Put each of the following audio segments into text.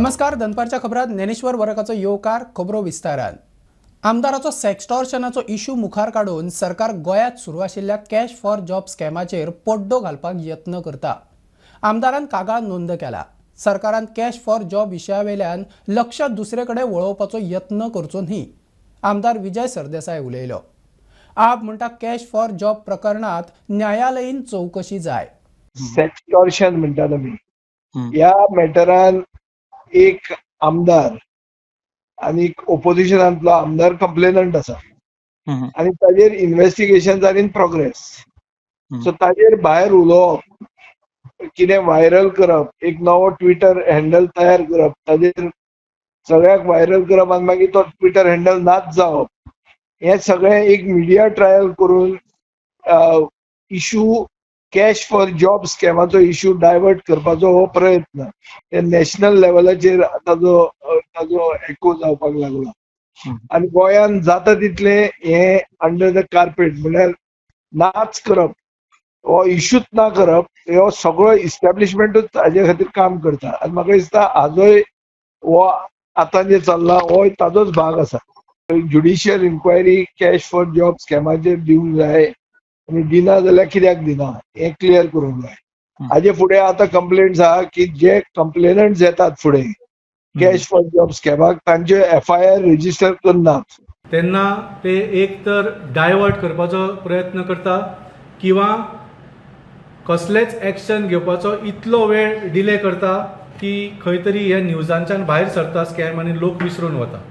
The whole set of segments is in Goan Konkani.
नमस्कार, दनपारच्या खबरात ज्ञानेश्वर वरकाचो येवकार. खबरो विस्तारान. आमदाराचो सेक्स्टॉर्शनाचो इशू मुखार काडून सरकार गोंयांत सुरू आशिल्ल्या कॅश फॉर जॉब स्कॅमाचेर पड्डो घालपाक यत्न करता. आमदारान कागाळ नोंद केला. सरकारान कॅश फॉर जॉब विशयावेल्यान लक्ष दुसरे कडेन वळोवपाचो यत्न करचो न्ही, आमदार विजय सरदेसाय उलयलो. आप म्हणटा, कॅश फॉर जॉब प्रकरणात न्यायालयीन चवकशी जाय. सेक्स्टॉर्शन म्हणटात आमी. ह्या मॅटरान एक आमदार आनी ओपोजिशनांतलो आमदार कंप्लेनंट आसा आनी ताजेर investigation are in progress. So ताजेर भायर उलोवप, कितें व्हायरल करप, एक नवो ट्विटर हँडल तयार करप, ताजेर सगळ्याक व्हायरल करप आनी मागीर तो ट्विटर हँडल नाच जावप, हें सगळें एक मिडिया ट्रायल करून इशू कॅश फॉर जॉब स्कॅमाचो इशू डायवर्ट करपाचो हो प्रयत्न. हे नॅशनल लेवलाचेर ताजो एको जावपाक लागला आनी गोंयांत जाता तितलें हे अंडर the carpet, म्हणल्यार नाच करप, हो इशूच ना करप, हो सगळो इस्टॅब्लिशमेंटूच हाजे खातीर काम करता. आनी म्हाका दिसता हाजोय हो आतां जे चल्ला हो ताजोच भाग आसा. Judicial inquiry cash for job स्कॅमाचेर दिवंक जाय आनी दिना जाल्यार कित्याक दिना हें क्लियर करूंक जाय. हाजे फुडें आतां कंप्लेंट्स आहा की जे कंप्लेनंट्स येतात फुडें कॅश फॉर जॉब स्कॅमाक, तांचे एफआयआर रजिस्टर करनात. तेन्ना ते एक तर डायवर्ट करपाचो प्रयत्न करता किंवा कसलेच एक्शन घेवपाचो इतलो वेळ डिले करता की खंय तरी हे न्यूजांच्यान भायर सरता स्कॅम आनी लोक विसरून वता.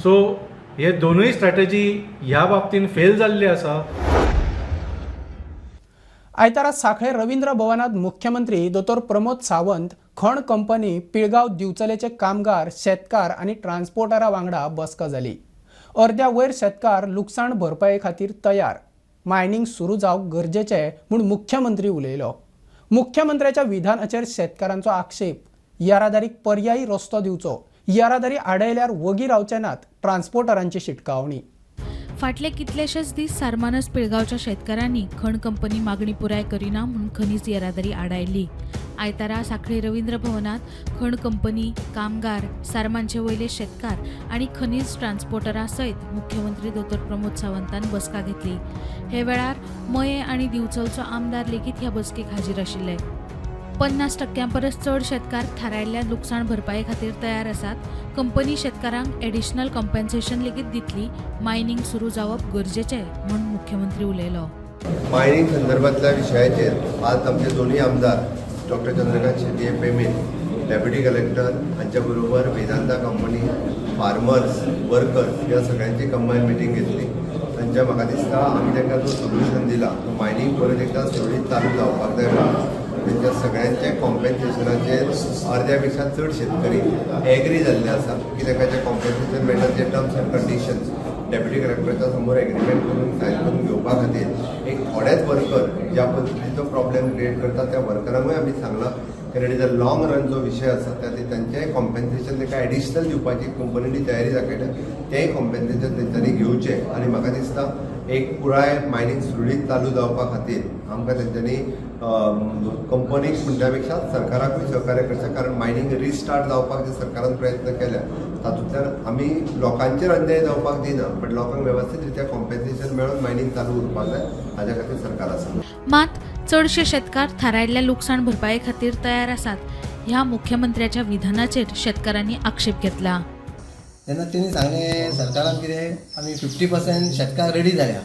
सो हे दोनूय स्ट्रॅटजी ह्या बाबतीन फेल जाल्ले आसा. आयतारा सांखळे रवींद्र भवनात मुख्यमंत्री दोतोर प्रमोद सावंत खण कंपनी पिळगांव दिवचलेचे कामगार, शेतकार आनी ट्रान्सपोर्टरा वांगडा बसका जाली. अर्द्या वयर शेतकार लुकसाण भरपाये खातीर तयार. मायनींग सुरू जावंक गरजेचें म्हूण मुख्यमंत्री उलयलो. मुख्यमंत्र्याच्या विधानाचेर शेतकारांचो आक्षेप. येरादारीक पर्यायी रस्तो दिवचो, येरादारी आडयल्यार वगी रावचे नात, ट्रान्सपोर्टरांची शिटकावणी. फाटले कितलेशेच दीस सारमानस पिळगांवच्या शेतकारांनी खण कंपनी मागणी पुराय करिना म्हूण खनीज येरादारी आडायल्ली. आयतारा सांखळे रवींद्र भवनात खण कंपनी कामगार, सारमानचे वयले शेतकार आनी खनीज ट्रान्सपोर्टरा सयत मुख्यमंत्री दोतोर प्रमोद सावंतान बसका घेतली. हे वेळार मये आनी दिवचलचो आमदार लेगीत ह्या बसकेक हाजीर आशिल्ले. 50 टक्क्यां परस चड शेतकार थारायल्ल्या लुकसाण भरपाये खातीर तयार आसात. कंपनी शेतकारांक एडिशनल कॉम्पेन्सेशन लेगीत दितली. मायनिंग सुरू जावप गरजेचें म्हूण मुख्यमंत्री उलयलो. मायनिंग संदर्भातल्या विशयाचेर आज आमचे दोनूय आमदार doctor Chandrakant Shetye payment, deputy collector हांच्या बरोबर वेदांता कंपनी, फार्मर्स, वर्कर्स ह्या सगळ्यांची कंबायन मिटींग घेतली. तांच्या म्हाका दिसता आमी तांकां जो सोल्युशन दिला तो मायनींग परत एकदां सुरळीत चालू जावपाक जाय म्हणून तेंच्या सगळ्यांच्या कॉम्पेन्सेशनाचेर अर्द्या पेक्षा चड शेतकरी एग्री जाल्ले आसा की तांकां जें कॉम्पेन्सेशन मेळटा ते टर्म्स अँड कंडिशन्स डेप्युटी कलेक्टराच्या समोर एग्रीमेंट करून सायन करून घेवपा खातीर. एक थोडेच वर्कर ज्या पद्दतीचो प्रॉब्लेम क्रिएट करता त्या वर्करांकूय आमी सांगलां, कारण it is a long run जो विशय आसा, त्या खातीर तांचेंय कॉम्पेन्सेशन तांकां एडिशनल दिवपाची कंपनीनी तयारी दाखयल्या. तेंय कॉम्पेन्सेशन तेंच्यांनी घेवचें आनी म्हाका दिसता एक पुराय मायनींग सुरळीत चालू जावपा खातीर आमकां तेंच्यांनी कंपनीक म्हणच्या पेक्षा सरकाराकूय सहकार्य करचें, कारण मायनींग रिस्टार्ट जावपाक जे सरकारान प्रयत्न केल्या तातूंतल्यान आमी लोकांचेर अन्याय जावपाक दिना, बट लोकांक वेवस्थीत रित्या कॉम्पेन्सेशन मेळून मायनींग चालू उरपाक जाय, हाज्या खातीर सरकार आसा. मात चडशे शेतकार थारायल्ल्या लुकसाण भरपाये खातीर तयार आसात ह्या मुख्यमंत्र्याच्या विधानाचेर शेतकारांनी आक्षेप घेतला. तेन्ना तेणी सांगलें सरकारान कितें आमी 50% शेतकार रेडी जाल्या.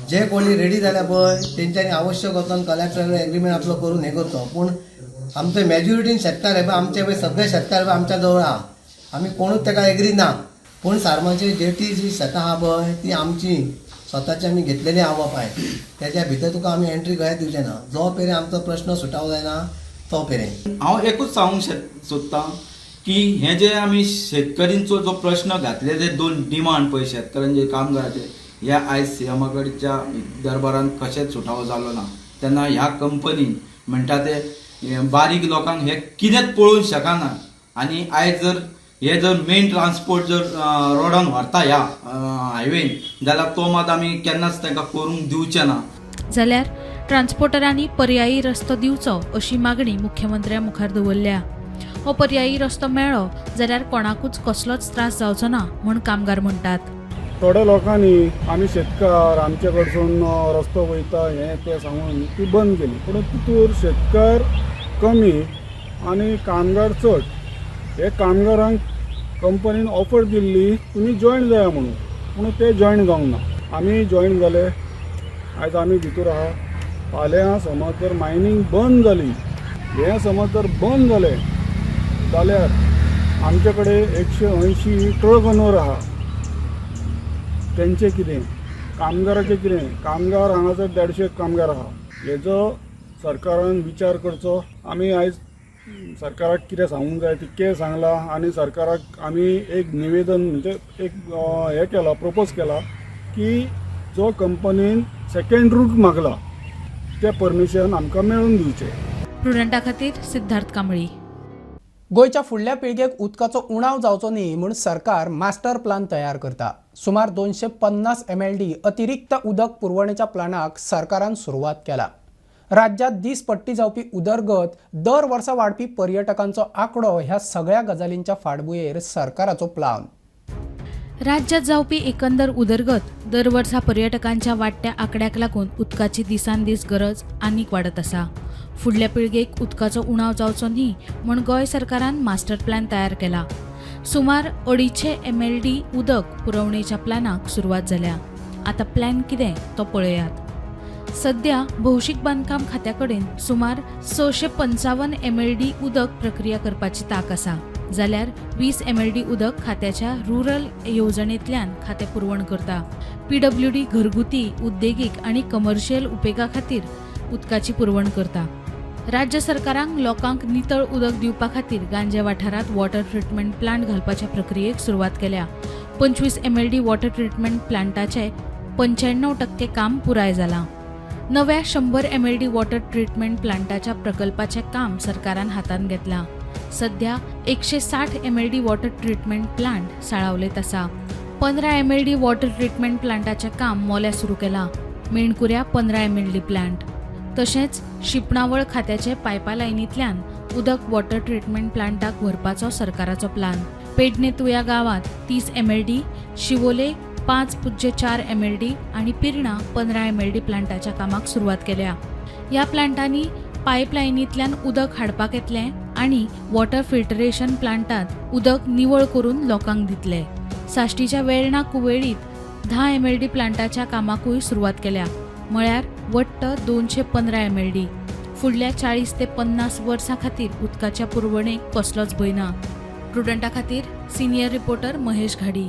जे कोणी रेडी जाल्या पळय तेंच्यांनी आवश्यक वचोन कलेक्टर एग्रीमेंट आपलो करून हें करचो. पूण आमचे मेजॉरिटीन शेतकार हे पळय, आमचे पळय सगळे शेतकार पळय आमच्या जवळ आहा. आमी कोणूच ताका एग्री ना. पूण सारमाची जेटी जी शेतां आहा पळय ती आमची स्वताची आमी घेतलेली आहा बापाय. तेज्या भितर तुका आमी एंट्री खंय दिवचे ना, जो मेरेन आमचो प्रश्न सुटावो जायना तो मेरेन. हांव एकूच सांगूंक सोदतां की हे जे आमी शेतकरींचो जो प्रश्न घातले, जे दोन डिमांड पळय शेतकऱ्यांचे, कामगाराचे, हे आयज सीएमा कडच्या दरबारान कशेंच सुटावो जालो ना. तेन्ना ह्या कंपनीन म्हणटा ते हे बारीक लोकांक हे कितेंच पळोवंक शकना. आनी आयज जर हे जर मेन ट्रान्सपोर्ट जर रोडान व्हरता ह्या हायवेन जाल्यार तो मात आमी केन्नाच तांकां करूंक दिवचे ना. जाल्यार ट्रान्सपोर्टरांनी पर्यायी रस्तो दिवचो अशी मागणी मुख्यमंत्र्या मुखार दवरल्या. हो पर्यायी रस्तो मेळ्ळो जाल्यार कोणाकूच कसलोच त्रास जावचो ना म्हूण कामगार म्हणटात. थोड्या लोकांनी आमी शेतकार आमचे कडसून रस्तो वयता हें तें सांगून ती बंद केली, पूण तितूर शेतकार कमी आनी कामगार चड. हे कामगारांक कंपनीन ऑफर दिल्ली तुमी जॉयन जाया म्हणून, पूण ते जॉयन जावंक ना. आमी जॉयन जाले, आयज आमी भितर आहा. फाल्यां समज जर मायनींग बंद जाली, हें समज जर बंद जालें जाल्यार आमचे कडेन 180 ट्रक ओनर आहा, तेंचें कितें, कामगाराचें कितें? कामगार हांगासर 150 कामगार आहा. हेजो सरकारान विचार करचो. आमी आयज सरकाराक कितें सांगूंक जाय तितकें सांगलां आनी सरकाराक आमी एक निवेदन म्हणजे एक हें केलां, प्रपोज केलां की जो कंपनीन सेकेंड रूट मागला तें परमिशन आमकां मेळून दिवचें. प्रुडंटा खातीर सिद्धार्थ कांबळी. गोंयच्या फुडल्या पिळगेक उदकाचो उणाव जावचो न्ही म्हूण सरकार मास्टर प्लान तयार करता. सुमार 250 MLD अतिरिक्त उदक पुरवणेच्या प्लानाक सरकारान सुरवात केला. राज्यात दीसपट्टी जावपी उदरगत, दर वर्सा वाडपी पर्यटकांचो आंकडो ह्या सगळ्या गजालींच्या फाटभुंयेर सरकाराचो प्लान. राज्यात जावपी एकंदर उदरगत, दर वर्सा पर्यटकांच्या वाडट्या आंकड्याक लागून उदकाची दिसान दीस गरज आनीक वाडत आसा. फुडल्या पिळगेक उदकाचो उणाव जावचो न्ही म्हूण गोंय सरकारान मास्टर प्लॅन तयार केला. सुमार 250 MLD उदक पुरवणेच्या प्लॅनाक सुरवात जाल्या. आतां प्लॅन कितें तो पळयात. सध्या भौशीक बांदकाम खात्या कडेन सुमार 655 MLD उदक प्रक्रिया करपाची तांक आसा, जाल्यार 20 MLD उदक खात्याच्या रुरल येवजणेंतल्यान खातें पुरवण करता. PWD घरगुती, उद्देगीक आनी कमर्शियल उपेगा खातीर उदकाची पुरवण करता. राज्य सरकारांक लोकांक नितळ उदक दिवपा खातीर गांजे वाठारांत वॉटर ट्रिटमेंट प्लांट घालपाच्या प्रक्रियेक सुरवात केल्या. 25 MLD water treatment प्लांटाचें 95% काम पुराय जालां. नव्या 100 MLD water treatment प्लांटाच्या प्रकल्पाचें काम सरकारान हातांत घेतलां. सध्या 160 MLD water treatment plant साळावलेंत आसा. 15 MLD water treatment प्लांटाचें काम मोल्या सुरू केलां. मेणकुऱ्या 15 MLD plant, तशेंच शिंपणावळ खात्याचे पायपलायनींतल्यान उदक वॉटर ट्रिटमेंट प्लांटाक व्हरपाचो सरकाराचो प्लान. पेडणे तुया गांवांत 30 MLD, Siolim 5.4 MLD आनी पिर्णा 15 MLD प्लांटाच्या कामाक सुरवात केल्या. ह्या प्लांटांनी पायपलायनींतल्यान उदक हाडपाक येतलें आनी वॉटर फिल्टरेशन प्लांटांत उदक निवळ करून लोकांक दितले. साश्टीच्या वेर्णा कुवेळीत 10 MLD प्लांटाच्या कामाकूय सुरवात केल्या, म्हळ्यार वट्ट 215 MLD. फुडल्या 40 ते 50 वर्सां खातीर उदकाच्या पुरवणेक कसलोच भंय ना. प्रुडंटा खातीर सिनियर रिपोर्टर महेश घाडी.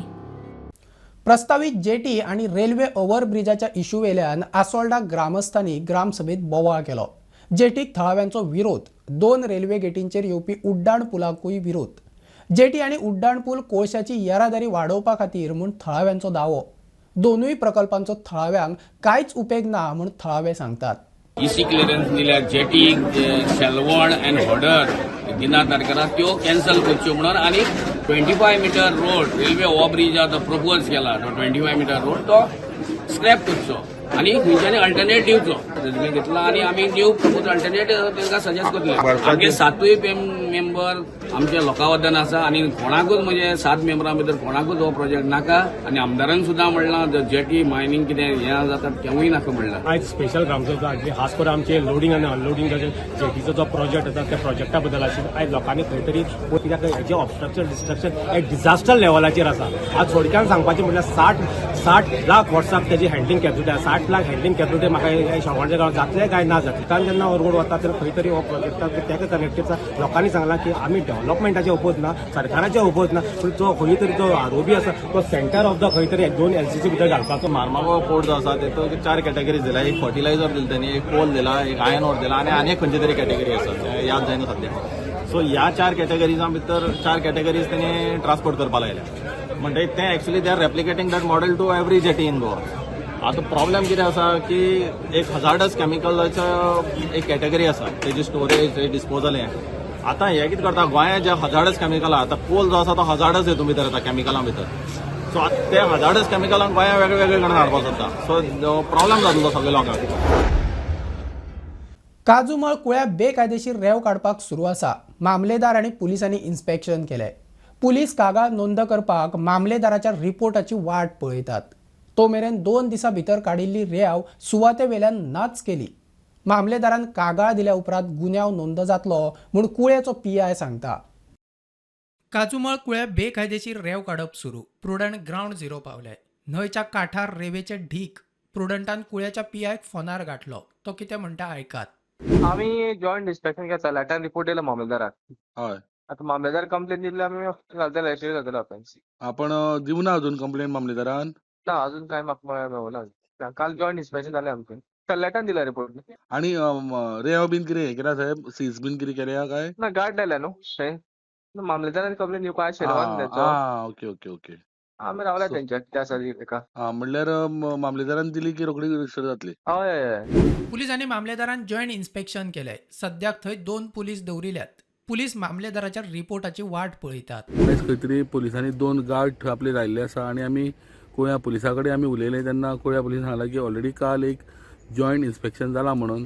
प्रस्तावीत जेटी आनी रेल्वे ओव्हरब्रिजाच्या इशूवेल्यान आसोल्डा ग्रामस्थांनी ग्रामसभेत बोवाळ केलो. जेटीक थळाव्यांचो विरोध, 2 रेल्वे गेटींचेर येवपी उड्डाण पुलाकूय विरोध. जेटी आनी उड्डाण पूल कोळशाची येरादारी वाडोवपा खातीर म्हूण थळाव्यांचो दावो. दोनूय प्रकल्पांचो थळाव्यांक कांयच उपेग ना म्हूण थळावे सांगतात. इसी क्लियरन्स दिल्या जेटी शेलवण अँड हॉर्डर दिना तारखेला त्यो कॅन्सल करच्यो म्हणून आनी 25 मिटर रोड रेल्वे ओव्हरब्रीज तो प्रपोज केला तो 25 मिटर रोड तो स्क्रॅप करचो आनी खंयच्यानी अल्टरनेट दिवचो रेज्युमे घेतला आनी आमी न्यू प्रपोज अल्टरनेट तांकां सजेस्ट करतले. आमगे 7 मेंबर आमच्या लोकां वतीन आसा आनी कोणाकूच म्हणजे 7 मेंबरां भितर कोणाकूच हो प्रोजेक्ट नाका आनी आमदारांक सुद्दां म्हणलां जेटी मायनींग कितें हें जाता तेंवूय नाका म्हणलां. आयज स्पेशल ग्रामसभा हाडली, खास करून आमचे लोडींग आनी अनलोडींग जेटीचो जो प्रोजेक्ट आसा त्या प्रोजेक्टा बद्दल आशिल्लो. आयज लोकांनी खंय तरी कित्याक हेजें ऑबस्ट्रक्शन डिस्ट्रक्शन एक डिझास्टर लेवलाचेर आसा. आज थोडक्यान सांगपाचें म्हणल्यार 60 लाख वर्साक तेजी हँडलिंग कॅपॅसिटी आसा. 60 लाख हँडलिंग कॅपॅसिटी म्हाका शेवणच्या गांवांत जातलें काय ना जातलें. कारण जेन्ना हो रोड वता तेन्ना खंय तरी हो प्रोजेक्टाक ताका कनेक्टेड आसा. लोकांनी सांगलां की आमी डेव्हलपमेंटाचे ओपोज ना, सरकाराचे ओपोज ना, पूण जो खंय तरी जो आरोपी आसा तो सेंटर ऑफ the खंय तरी 2 LCC भितर घालपाचो. मारमागो पोर्ट जो आसा तेतूंत 4 कॅटेगरीज दिल्या. एक फर्टिलायझर दिले तेणी, एक कोल दिला, एक आयर्न ओर दिला आनी आनी एक खंयची तरी कॅटेगरी आसा याद जायना सद्या. सो ह्या 4 कॅटेगरीजां भितर 4 कॅटेगरीज तेणी ट्रान्सपोर्ट करपाक लायल्या. म्हणटकीर तें actually they are replicating that model to every jetty in Goa. आतां प्रॉब्लेम कितें आसा की एक हजार्डस केमिकलाचो एक कॅटेगरी आसा, तेजी स्टोरेज डिस्पोजल हें. आतां हें कितें करता गोंयांत जे हजार्डस केमिकल आहा, आतां कोल जो आसा तो हजार्डस हेतून भितर येता केमिकलां भितर. सो आतां ते हजार्डस केमिकलांक गोंयांत वेगळे वेगळे कडेन हाडपाक सोदता. सो प्रॉब्लेम जातलो सगळे लोकांक. काजूमळ कुळ्या बेकायदेशीर रेंव काडपाक सुरू आसा. मामलेदार आनी पुलिसांनी इन्स्पेक्शन केलें. पुलीस कागाळ नोंद करपाक मामलेदाराच्या रिपोर्टाची वाट पळयतात. तो मेरेन 2 दिसां भितर काडिल्ली रेंव सुवाते वेल्यान नाच केली. मामलेदारान कागाळ दिल्या उपरांत गुन्यांव नोंद जातलो म्हूण कुळेचो पीआय सांगता. काजूमळ कुळे बेकायदेशीर रेंव काडप सुरू. प्रुडंट ग्रावंड झिरो पावले. न्हंयच्या काठार रेंवेचे ढीक. प्रुडंटान कुळ्याच्या पीआयक फोनार गाठलो. तो कितें म्हणटा आयकात. आमी जॉयंट इन्स्पेक्शन केता. तलाट्यान रिपोर्ट दिला मामलेदाराक. हय, आतां मामलेदार कंप्लेन दिल्ली आमी घालतले, रजिस्टर जातलो ऑफेन्स. आपण दिवना अजून कंप्लेन मामलेदारान? ना, अजून काय म्हाका मेळना. काल जॉयंट इन्स्पेक्शन जालें आमचें. तलाट्यान दिला रिपोर्ट. आणि रेंव बीन कितें हें केला साहेब, सीज बीन कितें केल्या काय ना? गार्ड लायला न्हू थंय. मामलेदारान कंप्लेन दिवपा शेनवार. आं, ओके ओके ओके. आमी रावला तेंच्या त्या एका. आं, म्हणल्यार मामलेदारान दिली की रोखडी रजिस्टर जातली. हय हय. पुलिसांनी मामलेदारान जॉयंट इन्स्पेक्शन केलें. सद्याक थंय 2 पुलीस दवरिल्यात. पुलीस मामलेदाराच्या रिपोर्टाची वाट पळयतात. आयज खंय तरी पुलिसांनी 2 गार्ड आपले लायिल्ले आसा आनी आमी कुळ्या पुलिसा कडेन आमी उलयले तेन्ना कुळ्या पुलिसान सांगलां की ऑलरेडी काल एक जॉयंट इन्स्पेक्शन जाला म्हणून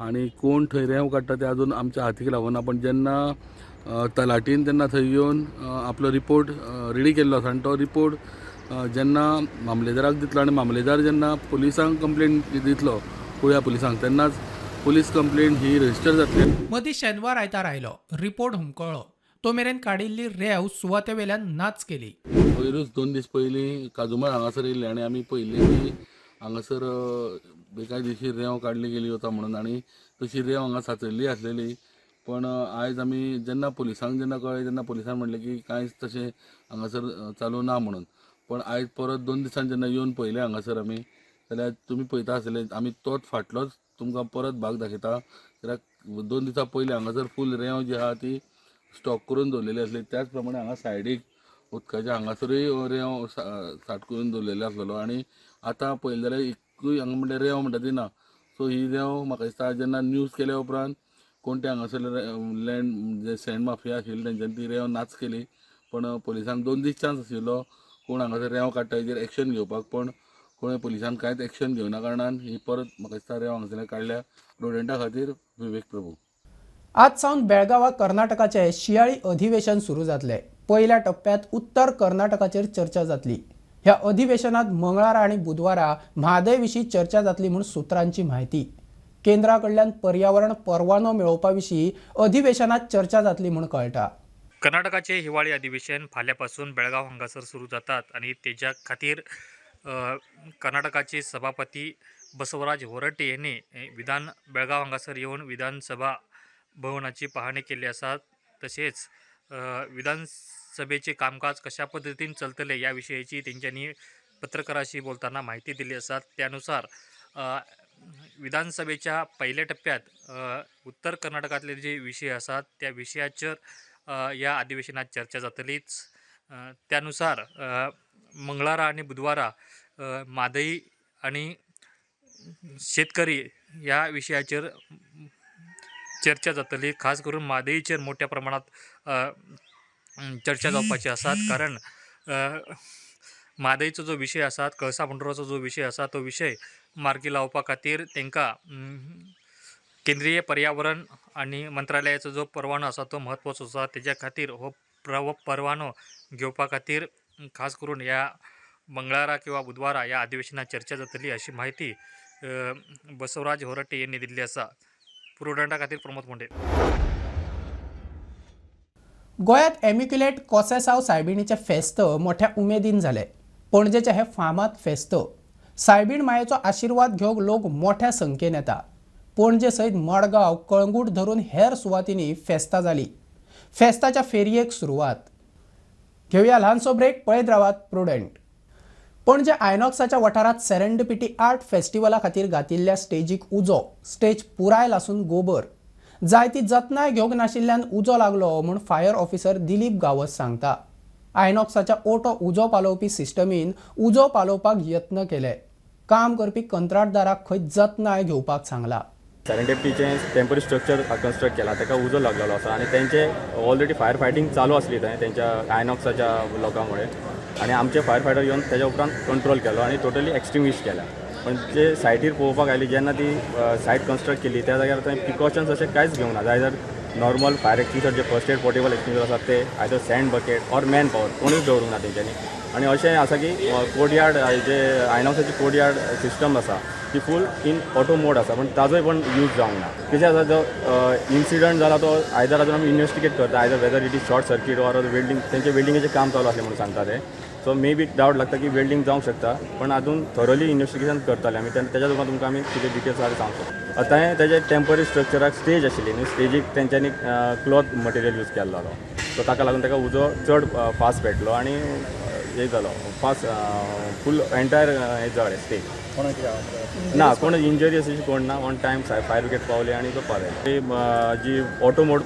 आनी कोण थंय रेंव काडटा ते अजून आमच्या हातीक लागना. पण जेन्ना तलाटीन तेन्ना थंय येवन आपलो रिपोर्ट रेडी केल्लो आसा आनी तो रिपोर्ट जेन्ना मामलेदाराक दितलो आनी मामलेदार जेन्ना पुलिसांक कंप्लेन दितलो कुळ्या पुलिसांक तेन्नाच पुलीस कंप्लेन ही रजिस्टर जातली. मदीं शेनवार आयतार आयलो, रिपोर्ट हुमकळ्ळो. तो मेरेन काडिल्ली रेंव सुवाते वेल्यान नाच केली. पयरूच 2 दीस पयलीं काजूमळ हांगासर येयल्ले आनी आमी पळयल्लें की हांगासर बेकायदेशीर रेंव काडली गेली वता म्हणून आनी तशी रेंव हांगा साचयल्ली आसलेली. पण आयज आमी जेन्ना पुलिसांक जेन्ना कळ्ळें तेन्ना पुलिसान म्हणलें की कांयच तशें हांगासर चालू ना म्हणून. पण आयज परत 2 दिसान जेन्ना येवन पळयलें हांगासर आमी जाल्यार तुमी पळयता आसतले आमी तोच फाटलोच तुमकां परत भाग दाखयता. कित्याक 2 दिसां पयलीं हांगासर फूल रेंव जी आहा ती स्टॉक करून दवरलेली आसली. त्याच प्रमाणे हांगा सायडीक उदकाच्या हांगासरूय रेंव साठ करून दवरलेलो आसलेलो आनी आतां पळयलें जाल्यार एकूय हांगा म्हणल्यार रेंव म्हणटा ती ना. सो ही रेंव म्हाका दिसता जेन्ना न्यूज केल्या उपरांत कोण ते हांगासर लँड जे सँड माफिया आशिल्ली तेंच्यांनी ती रेंव नाच केली. पण पुलिसांक 2 दीस चान्स आशिल्लो कोण हांगासर रेंव काडटा हेजेर एक्शन घेवपाक, पण कोणें पुलिसान कांयच एक्शन घेवना कारणान ही परत म्हाका दिसता रेंव हांगासर काडल्या. प्रुडंटा खातीर विवेक प्रभू. आज सावन बेळगांवां कर्नाटकाचें शियाळी अधिवेशन सुरू जातलें. पयल्या टप्प्यांत उत्तर कर्नाटकाचेर चर्चा जातली. ह्या अधिवेशनात मंगळारा आनी बुधवारा म्हादय विशीं चर्चा जातली म्हूण सुत्रांची म्हायती. केंद्रा कडल्यान पर्यावरण परवानो मेळोवपा विशीं अधिवेशनात चर्चा जातली म्हूण कळटा. कर्नाटकाचे हिवाळी अधिवेशन फाल्यां पासून बेळगांव हांगासर सुरू जातात आनी तेज्या खातीर कर्नाटकाचे सभापती बसवराज होरट्टे यांनी विधान बेळगांव हांगासर येवन विधानसभा भवनाची पाहणी केल्ली आसा. तशेंच विधानसभेचे कामकाज कशा पद्दतीन चलतले ह्या विशयाची तेंच्यांनी पत्रकाराशी बोलताना माहिती दिली आसा. त्यानुसार विधानसभेच्या पहिल्या टप्प्यात उत्तर कर्नाटकांतले जे विषय आसात त्या विशयाचेर ह्या अधिवेशनात चर्चा जातलीच. त्यानुसार मंगळारा आनी बुधवारा म्हादई आनी शेतकरी ह्या विशयाचेर चर्चा जातली. खास करून म्हादईचेर मोठ्या प्रमाणात चर्चा जावपाची आसात, कारण म्हादईचो जो विशय आसा, कळसा भांडुराचो जो विशय आसा तो विशय मार्गी लावपा खातीर तांकां केंद्रीय पर्यावरण आनी मंत्रालयाचो जो परवानो आसा तो म्हत्वाचो आसा. तेज्या खातीर हो परवानो घेवपा खातीर खास करून ह्या मंगळारा किंवा बुधवारा ह्या अधिवेशनात चर्चा जातली अशी म्हायती बसवराज होरट्टे यांनी दिल्ली आसा. प्रुडंटा खातीर प्रमोद मुंडे. गोंयांत एम्युक्युलेट कोसेसांव सायबिणीचें फेस्त मोठ्या उमेदीन जालें. पणजेचें हें फामाद फेस्त. सायबीण मायेचो आशिर्वाद घेवंक लोक मोठ्या संख्येन येता. पणजे सयत मडगांव, कळंगूट धरून हेर सुवातींनी फेस्तां जालीं. फेस्ताच्या फेरयेक सुरवात. घेवया ल्हानसो ब्रेक. पळयत रावात प्रुडंट. पणजे आयनॉक्साच्या वाठारांत सेरेंडिपिटी आर्ट फेस्टिवला खातीर घातिल्ल्या स्टेजीक उजो. स्टेज पुराय लासून गोबर. जायती जतनाय घेवंक नाशिल्ल्यान उजो लागलो म्हूण फायर ऑफिसर दिलीप गावस सांगता. आयनॉक्साच्या ओटो उजो पालोवपी सिस्टमीन उजो पालोवपाक यत्न केले. काम करपी कंत्राटदाराक खंय जतनाय घेवपाक सांगला. सेरेंडिपिटीचें टेम्पररी स्ट्रक्चर कन्स्ट्रक्ट केला, ताका उजो लागलेलो आसा आनी तेंचे ऑलरेडी फायर फायटींग चालू आसली थंय तेंच्या आयनॉक्साच्या लोकां मुळे, आनी आमचे फायर फायटर येवन तेज्या उपरांत कंट्रोल केलो आनी टोटली एक्सटिंग्विश केल्या. पण जे सायटीर पळोवपाक आयली जेन्ना ती सायट कन्स्ट्रक्ट केली त्या जाग्यार थंय प्रिकॉशन्स अशें कांयच घेवंक ना. जाय नॉर्मल फायर एक्सटिंग्विशर जे फर्स्ट एड पोर्टेबल एक्सटिंग्विशर आसात ते either sand bucket or man power कोणूच दवरूंक ना तेंच्यांनी. आनी अशें आसा की कोर्टयार्ड जे आयनॉक्साची कोर्टयार्ड सिस्टम आसा ती फूल इन ऑटो मोड आसा, पण ताजोय पण यूज जावंक ना. कितें आसा जो इन्सिडंट जाला तो आयदर आजून आमी इन्वेस्टिगेट करता, either whether it is short circuit or welding. तेंचे वेल्डिंगेचें काम चालू आसलें म्हणून सांगता ते, सो मे बी डावट लागता की वेल्डिंग जावंक शकता, पण आजून थरोली इन्वेस्टिगेशन करताले आमी. तेज्या उपरांत तुमकां आमी कितें डिटेल्स आसा सांगूंक शकता. आतां तेजे टेंपररी स्ट्रक्चराक स्टेज आशिल्ली न्हू, स्टेजीक तेंच्यांनी क्लॉथ मटेरियल यूज केल्लो, सो ताका लागून ताका उजो चड फास्ट पेटलो आनी हे जालो फास्ट फूल एंटायर हे जळ्ळें स्टेज. ना कोण इंजरी अशी कोण ना, ऑन टायम फायर ब्रिगेड पावली आनी तो पावले. जी ऑटो मोड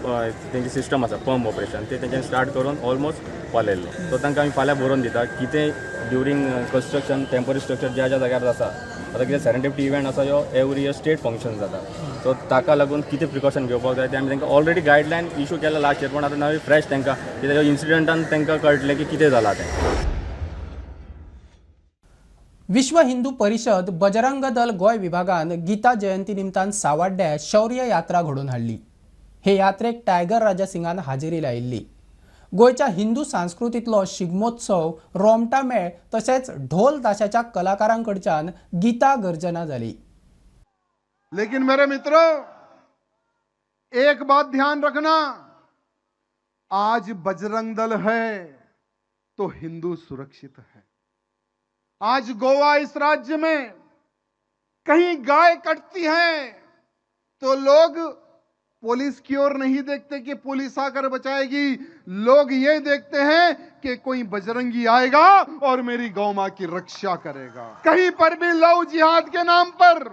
तेंची सिस्टम आसा पंप ऑपरेशन ते तेंच्यांनी स्टार्ट करून ऑलमोस्ट पालयल्लो. सो तांकां आमी फाल्यां बरोवन दिता कितें ड्युरींग कन्स्ट्रक्शन टेंपररी स्ट्रक्चर ज्या ज्या जाग्यार आसा. आतां कितें सेरेंडिपिटी इव्हेंट आसा ह्यो एवरी इयर स्टेट फंक्शन जाता, सो ताका लागून कितें प्रिकॉशन घेवपाक जाय तें आमी तांकां ऑलरेडी गायडलायन इशू केला लास्ट इयर, पण आतां नवी फ्रेश तांकां कित्याक इन्सिडंटान तांकां कळटलें की कितें जालां तें. विश्व हिंदू परिषद बजरंग दल गोंय विभागान गीता जयंती निमतान सावाड्ड्या शौर्य यात्रा घडोवन हाडली. हे यात्रेक टायगर राजा सिंगान हाजेरी लायिल्ली. गोंयच्या हिंदू संस्कृतींतलो शिगमोत्सव, रोमटा मेळ तशेंच ढोल ताशाच्या कलाकारां कडच्यान गीता गर्जना जाली. लेकिन मेरे मित्रों, एक बात ध्यान रखना, आज बजरंग दल है तो हिंदू सुरक्षित है. आज गोवा इस राज्य में कहीं गाय कटती है तो लोग पुलिस की ओर नहीं देखते कि पुलिस आकर बचाएगी, लोग ये देखते हैं कि कोई बजरंगी आएगा और मेरी गौ मां की रक्षा करेगा। कहीं पर भी लव जिहाद के नाम पर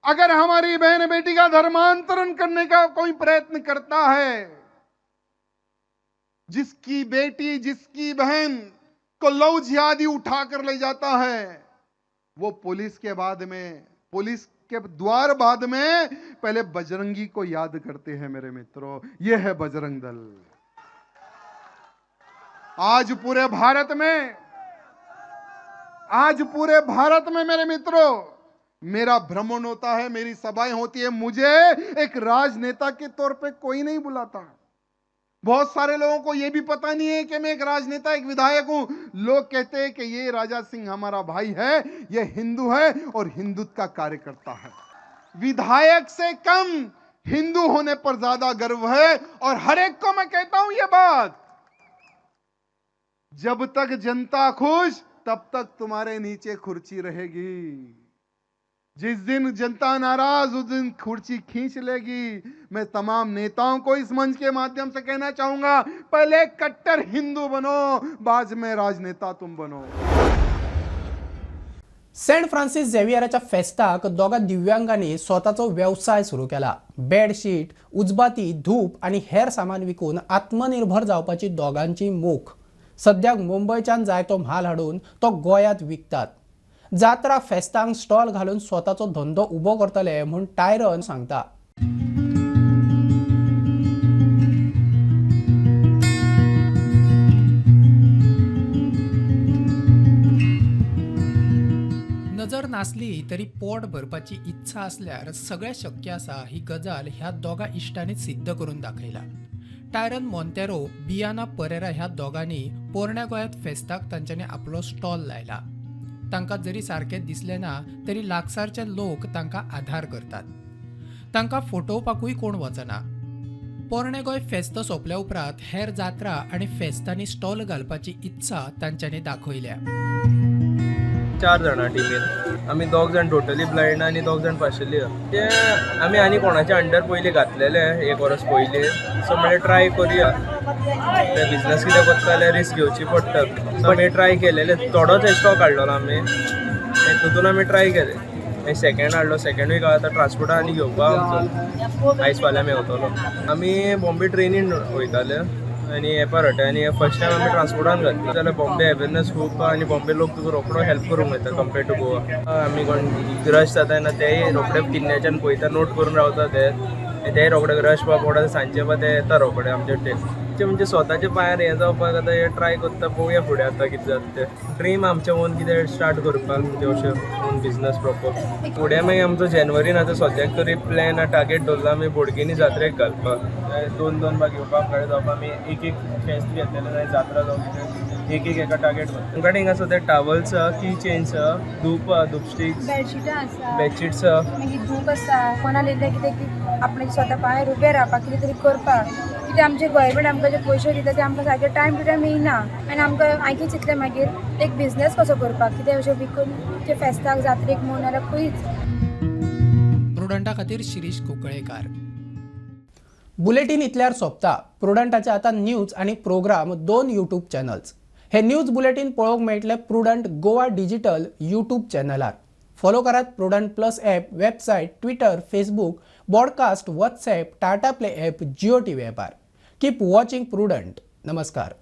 अगर हमारी बहन बेटी का धर्मांतरण करने का कोई प्रयत्न करता है, जिसकी बेटी जिसकी बहन को लव जिहादी उठाकर ले जाता है, वो पुलिस के बाद में, पुलिस के द्वार बाद में पहले बजरंगी को याद करते हैं। मेरे मित्रों, ये है बजरंग दल। आज पूरे भारत में, आज पूरे भारत में मेरे मित्रों मेरा भ्रमण होता है, मेरी सभाएं होती है, मुझे एक राजनेता के तौर पे कोई नहीं बुलाता। बहुत सारे लोगों को यह भी पता नहीं है कि मैं एक राजनेता, एक विधायक हूं। लोग कहते हैं कि ये राजा सिंह हमारा भाई है, ये हिंदू है और हिंदुत्व का कार्यकर्ता है। विधायक से कम हिंदू होने पर ज्यादा गर्व है। और हर एक को मैं कहता हूं ये बात, जब तक जनता खुश तब तक तुम्हारे नीचे खुर्ची रहेगी, जिस दिन जनता नाराज उस दिन कुर्सी खींच लेगी। मैं तमाम नेताओं को इस मंच के माध्यम से कहना चाहूंगा, पहले कट्टर हिंदू बनो, बाद में राजनेता तुम बनो। सेंट फ्रांसिस झेवियराच्या फेस्ताक दोगा दिव्यांगांनी स्वताचो व्यवसाय सुरू केला। बेडशीट, उजबाती, धूप आनी हेर सामान विकून आत्मनिर्भर जावपाची दोगांची मोख। सद्याक मुंबयच्यान जायतो म्हाल हाडून तो गोंयांत विकतात। जात्रा फेस्तांक स्टॉल घालून स्वताचो धंदो उबो करतले म्हूण टायरन सांगता। नजर नासली तरी पोट भरपाची इच्छा आसल्यार सगळें शक्य आसा ही गजाल ह्या दोगा इश्टांनी सिद्ध करून दाखयला। टायरन मोंतेरो, बियाना परेरा ह्या दोगांनी पोरण्या गोंयांत फेस्ताक तांच्यांनी आपलो स्टॉल लायला। तांकां जरी सारकें दिसलें ना तरी लागसारचे लोक तांकां आधार करतात। तांकां फटोवपाकूय कोण वचना। पोरणे गोंय फेस्त सोंपल्या उपरांत हेर जात्रा आनी फेस्तांनी स्टॉल घालपाची इत्सा तांच्यांनी दाखयल्या। चार जाणां टिमीन आमी दोग जाण टोटली ब्लायंड आनी दोग जाण पार्शली। ते आमी आनी कोणाच्या अंडर पयलीं घातलेले एक वर्स पयलीं, सो म्हणलें ट्राय करुया। ते बिजनस कितें करता जाल्यार रिस्क घेवची पडटा, सो आमी ट्राय केलेले। थोडोच स्टॉक हाडलेलो आमी, तितून आमी ट्राय केले। मागीर सेकेंड हाडलो, सेकेंड वीक आतां ट्रान्सपोर्टान आनी घेवपा आमचो आयज फाल्यां मेवतलो। आमी बॉम्बे ट्रेनीन वयताले आनी एपार हाडटा आनी फर्स्ट टायम आमी ट्रान्सपोर्टान घातली जाल्यार बॉम्बे अवेरनस खूब आनी बॉम्बे लोक तुका रोखडो हेल्प करूंक वयता कंपेर्ड टू गोवा। आमी कोण रश जाता तेन्ना तेय रोखडे किन्न्याच्यान पळयता, नोट करून रावता ते, तेय रोखडे रश पा पडटा सांजचे पा ते येता रोखडे आमचे ते म्हणजे स्वताच्या पांयार हें जावपाक आतां हें ट्राय करता, पळोवया फुडें आतां कितें जाता तें। ड्रीम आमचें ओन कितें स्टार्ट करपाक, म्हणजे अशें ओन बिझनस प्रोपर. फुडें मागीर आमचो जेनवरीन आतां सद्याक तरी प्लॅन टार्गेट दवरला आमी बोडगिनी जात्रेक घालपाक. दोन दोन बाग येवपाक कडेन जावपाक आमी एक एक फेस्त घेतलेलें नाजाल्यार जात्रा जावं कितें एक एक एका टार्गेट. आमचे कडेन हिंगा सद्या टावल्स आहा, की चेन्स आहा, धूप आहा, धूप स्टिक्स, बेडशीटां आसा, बेडशीट्स आहा. मागीर धूप आसा. कोणाक येयलें कितें की आपणे स्वता पांयार उबें रावपाक कितें तरी करपाक. कितें आमचे गव्हर्मेंट आमकां जे पयशे दिता ते आमकां सारके टायम टू टायम येयना आनी आमकां आयकी चिंतलें मागीर एक बिजनेस कसो करपाक कितें अशें विकून ते फेस्ताक जात्रेक म्हूण नाल्यार खंयच. प्रुडंटा खातीर शिरीष कुंकळेकार. बुलेटीन इतल्यार सोंपता. प्रुडंटाचे आतां न्यूज आनी प्रोग्राम दोन यूट्यूब चॅनल्स. हे न्यूज बुलेटीन पळोवंक मेळटले प्रुडंट गोवा डिजिटल यूट्यूब चॅनलार. फॉलो करात Prudent plus app, website, Twitter, Facebook, broadcast, WhatsApp, Tata Play app, Jio TV ॲपार. Keep watching Prudent. नमस्कार.